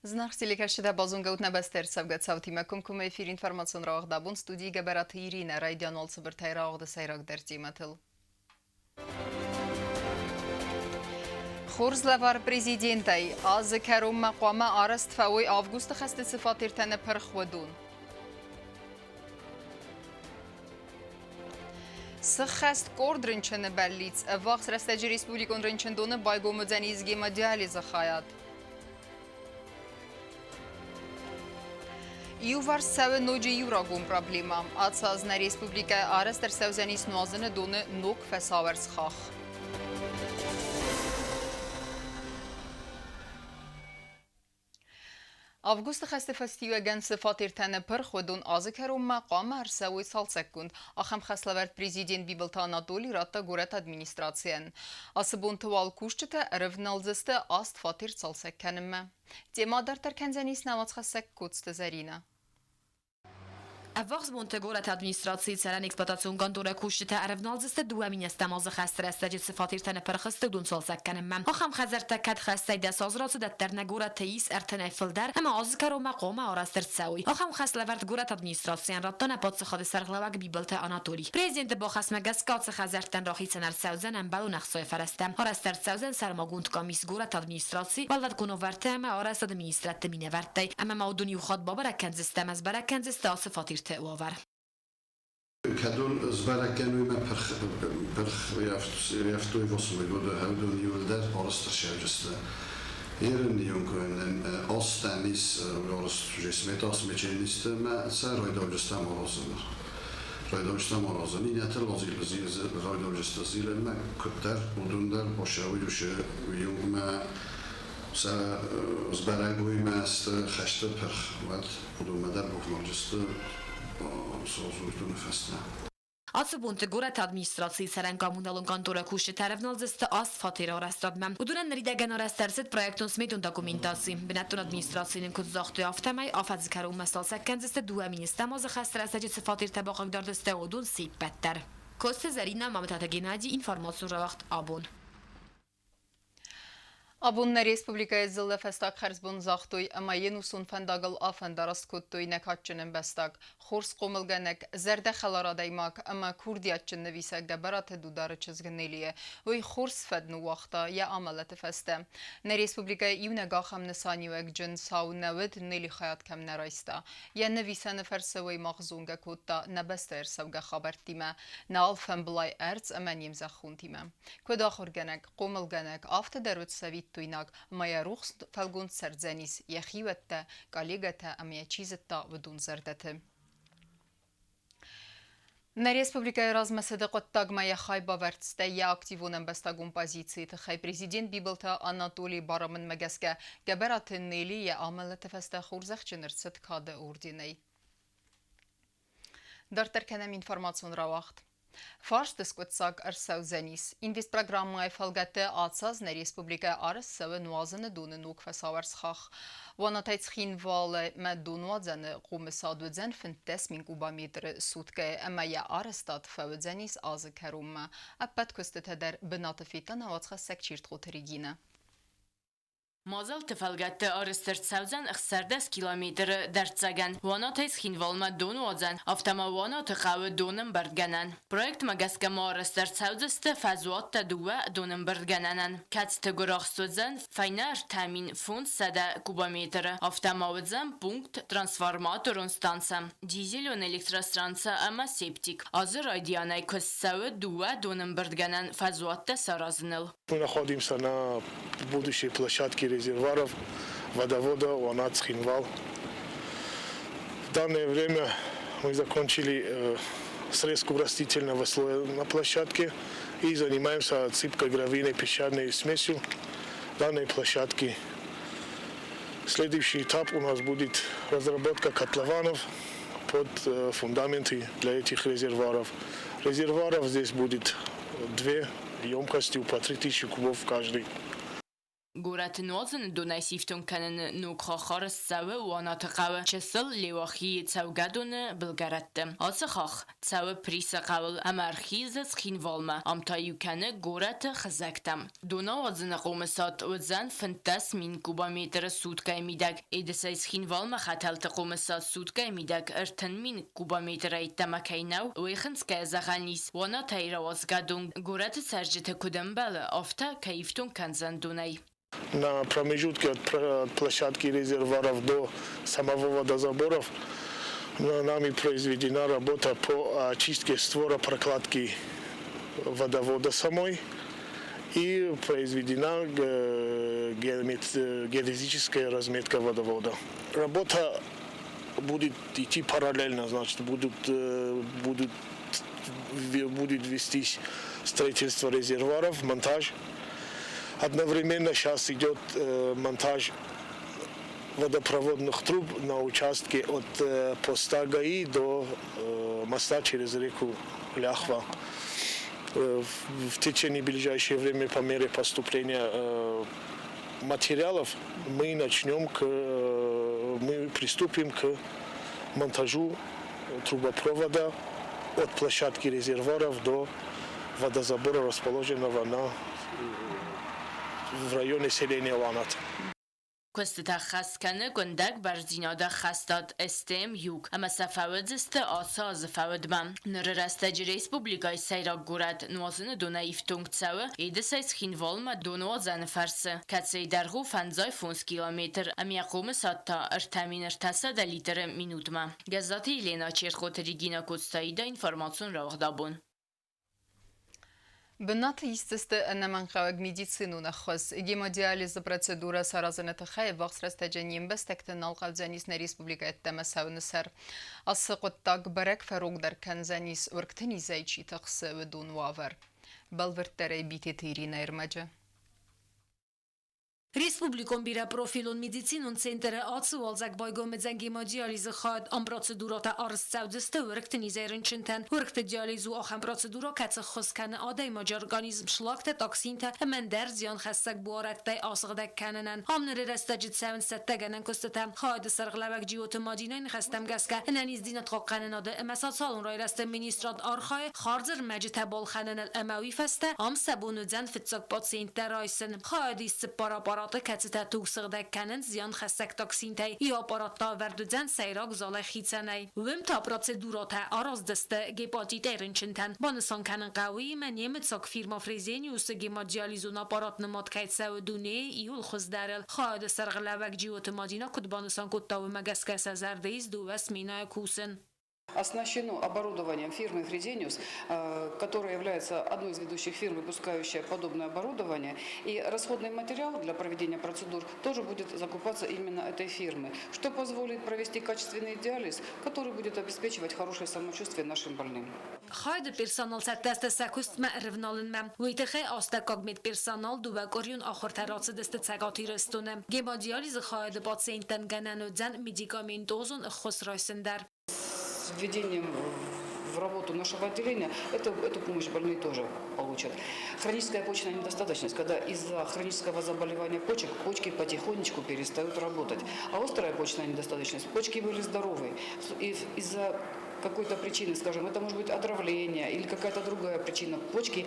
Зынаргъ телекӕсджытӕ, базонгӕ ут нӕ бӕстӕ ӕрцӕугӕ цаутимӕ. Комкоммӕ эфир информацион рауагъд абон студийы Гӕбӕраты Иринӕ. Райдиан уал цыбыртӕй рауагъды сӕйрагдӕр темӕтыл. Хорз лӕвар президентӕй. Азы кӕронмӕ хъуамӕ арӕзт фӕуой августы хӕсты цы фатертӕ ныппырх, уыдон. Сыххӕст къорд рынчыны бӕллиц. Ӕввахс рӕстӕджы республикон рынчындоны байгом уыдзӕнис гемодиализы хайад. Иуварс цӕуы ноджы иу рагон проблемӕ. Ацы аз нӕ республикӕ арӕзт ӕрцӕудзӕнис нуазыны доны ног фӕсауӕрц хахх. Августы хӕсты фӕстиуӕгӕн цы фатертӕ ныппырх, уыдон азы кӕронмӕ хъуамӕ ӕрцӕуой цалцӕггонд. Ахӕм хӕслӕвӕрд президент Бибылты Анатолий радта горӕты администрацийӕн. Ацы бонты уал кусджытӕ ӕрӕвналдзысты аст фатер цалцӕг кӕнынмӕ. Темӕ дарддӕр кӕндзӕнис нӕ уацхӕссӕг Коцты Зӕринӕ. Ӕввахс бонты горӕты администрацийы цӕрӕн-эксплуатацион къанторӕ кусджытӕ ӕрӕвналдзысты 2 000 азы хӕсты рӕстӕджы цы фатертӕ ныппырх сты, уыдон цалцӕг кӕнынмӕ. Ахӕм хӕдзӕрттӕ кӕд хӕстӕй 10 азы рацыд, уӕддӕр нӕ горӕты ис ӕртынӕй фылдӕр ӕмӕ азы кӕронмӕ хъуамӕ арӕзт ӕрцӕуой. Ахӕм хӕс лӕвӕрд горӕты администрацийӕн радта нӕ паддзахады сӕргълӕууӕг Бибылты Анатолий. Президенты бахӕсмӕ гӕсгӕ ацы хӕдзӕрттӕн рахицӕн ӕрцӕудзӕн ӕмбӕлон ӕхцайы фӕрӕзтӕ. Арӕзт ӕрцӕудзӕн сӕрмагонд къамис горӕты администраци, уӕлвӕткон уавӕртӕ ӕмӕ арӕзтады министрадты минӕвӕрттӕй ӕмӕ ма уыдон иу хатт бабӕрӕг кӕндзысты ӕмӕ сбӕрӕг кӕндзысты ацы фатирты уавӕр. Кӕдон сбӕрӕг кӕной мӕ пырх рӕфтой восьмой годы хӕвдон иуылдӕр арӕзт Ерын Останис Орыс мӕ сӕ райдауджыстӕм аразын. Райдауджыстӕм аразын. Иннӕтӕ райдауджысты зилынмӕ куыддӕр, уыдон дӕр босӕуы иумӕ сӕ сбӕрӕг уыимӕ сты хӕсты пырх, уӕд уыдонмӕ дӕр бухналджысты созурдуны фӕстӕ. Ацы бонты горӕты администрацийы цӕрӕн-коммуналон къанторӕ кусджытӕ ӕрӕвналдзысты аст фатеры арӕзтадмӕ. Уыдонӕн ныридӕгӕн арӕзт ӕрцыд проектон-сметон документаци. Бынӕттон администрацийы нын куыд загътой, афтӕмӕй афӕдзы кӕронмӕ цалцӕг кӕндзысты 2 000 азы хӕсты рӕстӕджы цы фатертӕ бахъыгдардысты, уыдон се ппӕт дӕр. Коцты Зӕринӕ, Мамытаты Геннадий, информацион рауагъд «Абон». Абон нӕ республикӕйы дзыллӕ фӕстаг хӕрзбон загътой ӕмӕ йе нусон фӕндагыл афӕндараст кодтой нӕ кадджын ӕмбӕстаг, хорз хъомылгӕнӕг, зӕрдӕхӕлар адӕймаг ӕмӕ курдиатджын нывисӕг Гӕбӕраты Дудары чызг Нелийы. Уый хорз фӕд ныууагъта йӕ амӕлӕты фӕстӕ. Нӕ республикӕйы иунӕг ахӕм нысаниуӕгджын цау нӕ уыд, Нелли хайад кӕм нӕ райста. Йӕ нывисӕны фӕрцы уый мах зонгӕ кодта нӕ бӕстӕйы ӕрцӕугӕ хабӕрттимӕ, нӕ алфӕмблай ӕрдз ӕмӕ не мзӕххонтимӕ. Куыд ахуыргӕнӕг, хъомылгӕнӕг, афтӕ дӕр уыд цӕвиттойнаг ӕмӕ йӕ рухс фӕлгонц цӕрдзӕнис йӕ хиуӕттӕ, коллегӕтӕ ӕмӕ йӕ чи зыдта, уыдон зӕрдӕты. Нӕ республикӕйы размӕцыды хъуыддагмӕ йӕ хайбавӕрд стӕй йӕ активон ӕмбӕстагон позицийы тыххӕй президент Бибылты Анатолийы барамындмӕ гӕсгӕ Гӕбӕраты Нелли йӕ амӕлӕты фӕстӕ хорзӕхджын ӕрцыд Кады орденӕй. Дарддӕр кӕнӕм информацион рауагъд. Фарсты скъуыддзаг ӕрцӕудзӕнис. Инвестпрограммӕйы фӕлгӕтты ацы аз нӕ республикӕ арӕзт цӕуы нуазыны доны ног фӕсауӕрц хахх. Уанатӕй Цхинвалы мӕ донуадзӕны хъомысад уыдзӕн 15 000 кубометры суткӕйы ӕмӕ йӕ арӕзтад фӕуыдзӕнис азы кӕронмӕ. Ӕппӕт куыстытӕ дӕр бынаты федта нӕ уацхӕссӕг Чиртхъоты Регинӕ. Мадзӕлтты фӕлгӕтты арӕзт ӕрцӕудзӕн 16 километры дӕрддзӕгӕн Уанатӕй Цхинвалмӕ донуадзӕн, афтӕ ма Уанаты хъӕуы донӕмбырдгӕнӕн. Проектмӕ гӕсгӕ ма арӕзт ӕрцӕудзысты фӕзуӕттӕ дыууӕ донӕмбырдгӕнӕнӕн, кӕцыты гуырахст уыдзӕн фӕйнӕ 3500 кубометры, афтӕ ма уыдзӕн пункт трансформаторон станцӕ, дизелон электростанцӕ ӕмӕ септик. Азы райдианӕй куыст цӕуы дыууӕ донӕмбырдгӕнӕн фӕзуӕттӕ саразыныл. Мы находимся на будущей площадке резервуаров водовода Уанат-Цхинвал. В данное время мы закончили срезку растительного слоя на площадке и занимаемся отсыпкой гравийной песчаной смесью данной площадки. Следующий этап у нас будет разработка котлованов под фундаменты для этих резервуаров. Резервуаров здесь будет две емкостью по 3000 кубов каждый. Горӕты нуазыны донӕй сифтонг кӕныны ног хахх арӕзт цӕуы Уанаты хъӕуы Чысыл Леуахийы цӕугӕдоны былгӕрӕтты. Ацы хахх цӕуы Присы хъӕуыл ӕмӕ ӕрхизы Цхинвалмӕ, ам та иу кӕны горӕты хызӕгтӕм. Донауадзыны хъомысад уыдзӕн 15 000 кубометры суткӕйы мидӕг. Едысӕй Цхинвалмӕ хӕтӕлты хъомысад суткӕйы мидӕг 30 000 кубометрӕй ӕддӕмӕ кӕй нӕу, уый хынцгӕйӕ зӕгъӕн ис, Уанатӕй рауадзгӕ дон горӕты цӕрджыты куыд ӕмбӕлы, афтӕ кӕй ифтонг кӕндзӕн донӕй. На промежутке от площадки резервуаров до самого водозаборов нами произведена работа по очистке створа прокладки водовода самой и произведена геодезическая разметка водовода. Работа будет идти параллельно, значит, будет вестись строительство резервуаров, монтаж. Одновременно сейчас идет монтаж водопроводных труб на участке от поста ГАИ до моста через реку Ляхва. В течение ближайшего времени, по мере поступления материалов, мы приступим к монтажу трубопровода от площадки резервуаров до водозабора, расположенного в районе селения Уанат. Куыстытӕ ххӕст кӕны къуындӕг бӕрндзинады ӕххӕстад СТМ Юг ӕмӕ сӕ фӕуыдзысты ацы азы фӕудмӕ. Ныры рӕстӕджы республикӕйы сӕйраг горӕт нуазыны донӕй ифтонг цӕуы Едысӕй Цхинвалмӕ донуадзӕны фӕрцы, кӕцыйы дӕргъ у 55 километр ӕмӕ йӕ хъомысад та 3300 литры минутмӕ. Гӕззаты Елена, Чертхъоты Регина Коцтаида, информацион рауагъдабон. Бынаты исдзысты ӕнӕмӕнгхъӕуӕг медицинон ӕххуыс. Гемодиализы процедурӕ саразыны тыххӕй ӕввахс рӕстӕджы не мбӕстӕгты нал хъӕудзӕнис нӕ республикӕйы ӕддӕмӕ цӕуыны сӕр. Ацы хъуыддаг бӕрӕг фӕрогдӕр кӕндзӕнис, уыргты низӕй чи тыхсы, уыдон уавӕр. Бӕлвырддӕрӕй Битеты Иринӕйы ӕрмӕджы. Республикон бирӕпрофилон медицинон центры ацы уалдзӕг байгом уыдзӕн гемодиализы хайад. Ам процедурӕтӕ арӕзт цӕудзысты уыргты низӕй рынчынтӕн. Уыргты диализ у ахӕм процедурӕ, кӕцы ххуыс кӕны адӕймаджы организм шлактӕ, токсинтӕ ӕмӕ ӕндӕр зианхӕссӕг буарадтӕй асыгъдӕг кӕнынӕн. Ам ныры рӕстӕджы цӕуынц цӕттӕгӕнӕн куыстытӕ. Хайады сӕргълӕууӕг Джиоты Мадинӕйы ныхӕстӕм гӕсгӕ, ӕнӕниздзинад хъахъхъӕнынады ӕмӕ социалон райрӕзты министрад архайы хардз ӕрмӕджытӕ балхӕныныл ӕмӕ уый фӕстӕ ам сӕ бон уыдзӕн фыццаг пациенттӕ райсын. Хайад ис цыппар аппараты, кӕцытӕ туг сыгъдӕг кӕнынц зианхӕссӕг токсинтӕй. Иу аппарат та ӕвӕрд уыдзӕн сӕйраг залӕй хицӕнӕй. Уым та процедурӕтӕ араздзысты гепатитӕй рынчынтӕн. Банысан кӕнын хъӕуы, уыимӕ немыцаг фирма Фрезениус-ы гемодиализон аппарат нымад кӕй цӕуы дунейы иууыл хуыздӕрыл. Хайады сӕргълӕууӕг Джиоты Мадинӕ куыд банысан кодта, уымӕ гӕсгӕ сӕ зӕрды ис дыууӕ сменӕйы кусын. Оснащено оборудованием фирмы Фрезениус, которая является одной из ведущих фирм, выпускающая подобное оборудование. И расходный материал для проведения процедур тоже будет закупаться именно этой фирмы, что позволит провести качественный диализ, который будет обеспечивать хорошее самочувствие нашим больным. Хайады персонал цӕттӕ сты сӕ куыстмӕ ӕрывналынмӕ. Уый тыххӕй астӕуккаг медперсонал дыууӕкъуырион ахуыртӕ рацыдысты Цӕгат Ирыстоны. Гемодиализы хайады пациенттӕн гӕнӕн уыдзӕн медикаментозон ӕххуыс райсын дӕр. С введением в работу нашего отделения эту помощь больные тоже получат. Хроническая почечная недостаточность, когда из-за хронического заболевания почек почки потихонечку перестают работать. А острая почечная недостаточность, почки были здоровые. И из-за какой-то причины, скажем, это может быть отравление или какая-то другая причина, почки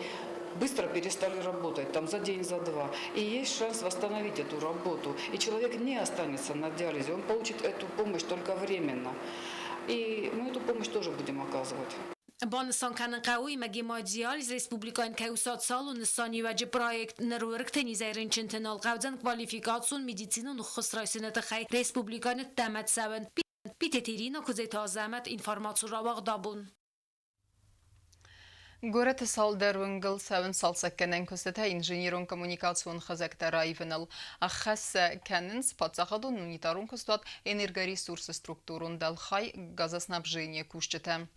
быстро перестали работать, там за день, за два. И есть шанс восстановить эту работу. И человек не останется на диализе, он получит эту помощь только временно. И мы эту помощь тоже будем оказывать. Банысан кӕнын хъӕуы, ӕмӕ гемодиализ республикӕйӕн кӕй у социалон нысаниуӕджы проект. Ныр уыргты низӕй рынчынты нал хъӕудзӕн квалификацион медицинон ӕххуыс райсыны тыххӕй республикӕйы ныддӕмӕ цӕуын. Питеты Ирина, Куыдзеты Азӕмӕт, информацион рауагъдабон. Горӕты цалдӕр уынгыл цӕуынц цалцӕггӕнӕн куыстытӕ инженерон-коммуникацион хызӕгтӕ раивыныл. Ӕххӕст кӕнынц паддзахадон унитарон куыстуат энергоресурсы структурон дӕлхай газоснабжение кусджытӕ.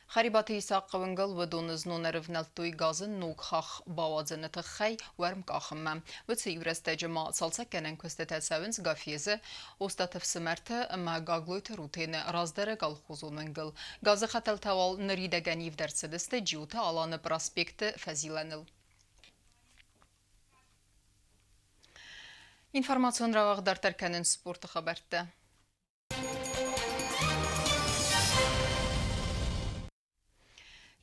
Харибаты Исахъы уынгыл уыдоны знон ӕрывнӕлдтой газы ног хахх бауадзыны тыххӕй уӕрмкъахынмӕ. Уыцы иу рӕстӕджы ма цалцӕггӕнӕн куыстытӕ цӕуынц Гафезы, Остъаты ӕфсымӕрты ӕмӕ Гаглойты Рутены раздӕры колхозон уынгыл. Газы хӕтӕлтӕ уал ныридӕгӕн ивд ӕрцыдысты Джиоты Аланы проспекты фӕзилӕныл. Информацион рауагъд дарддӕр кӕнынц спорты хабӕрттӕ.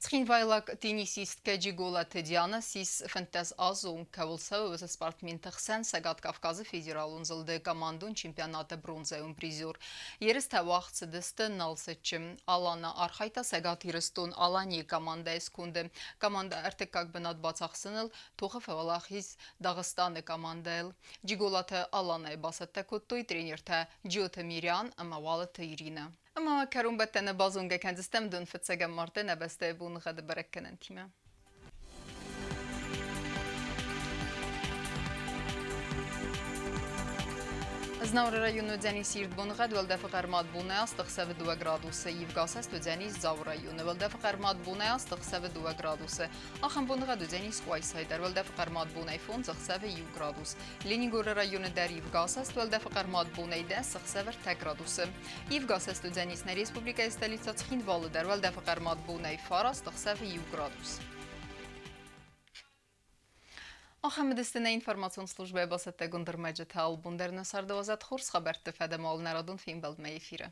Цхинвайлаг теннисисткӕ Джиголаты Диана ссис 15 азы кӕуыл цӕуы, уыцы спортсменты хсӕн Цӕгат Кавказы федералон зылды командон чемпионаты бронзӕйон призер. Ерыстӕ уагъд цыдысты Налцыччы. Алана архайдта Цӕгат Ирыстон-Аланийы командӕйы сконды. Командӕ ӕртыккаг бынат бацахсыныл тохы фӕуӕлахиз Дагъыстаны командӕйыл. Джиголаты Аланайы бацӕттӕ кодтой тренертӕ Джиоты Мириан ӕмӕ Уалыты Иринӕ. Ӕмӕ кӕронбӕттӕны базонгӕ кӕндзыстӕм дын фыццӕгӕм марты нӕ бӕстӕйы боныгъӕды бӕрӕггӕнӕнтимӕ. Знауыры районы уыдзӕнис ирд боныгъӕд, уӕлдӕфы хъӕрмад бонӕй аст, ӕхсӕвы 2 градусы. Ивгасӕст уыдзӕнис Дзауы районы. Уӕлдӕфы хъӕрмад бонӕй аст, ӕхсӕвы 2 градусы. Ахӕм боныгъӕд уыдзӕнис Къуайсайы дӕр. Уӕлдӕфы хъӕрмад бонӕй 5, ӕхсӕвы 1 градус. Ленингоры районы дӕр ивгасӕст уӕлдӕфы хъӕрмад бонӕй 10, ӕхсӕвы 3 градусы. Ивгасӕст уыдзӕнис нӕ республикӕйы столицӕ Цхинвалы дӕр. Уӕлдӕфы хъӕрмад бонӕй 9, ӕхсӕвы 1 градус. Ахӕм уыдысты нӕ информацион службӕйы бацӕттӕгонд ӕрмӕджытӕ. Албон дӕр нӕ цардуазӕт хорз хабӕртты фӕдӕмӕ нӕ радон фембӕлдмӕ эфиры.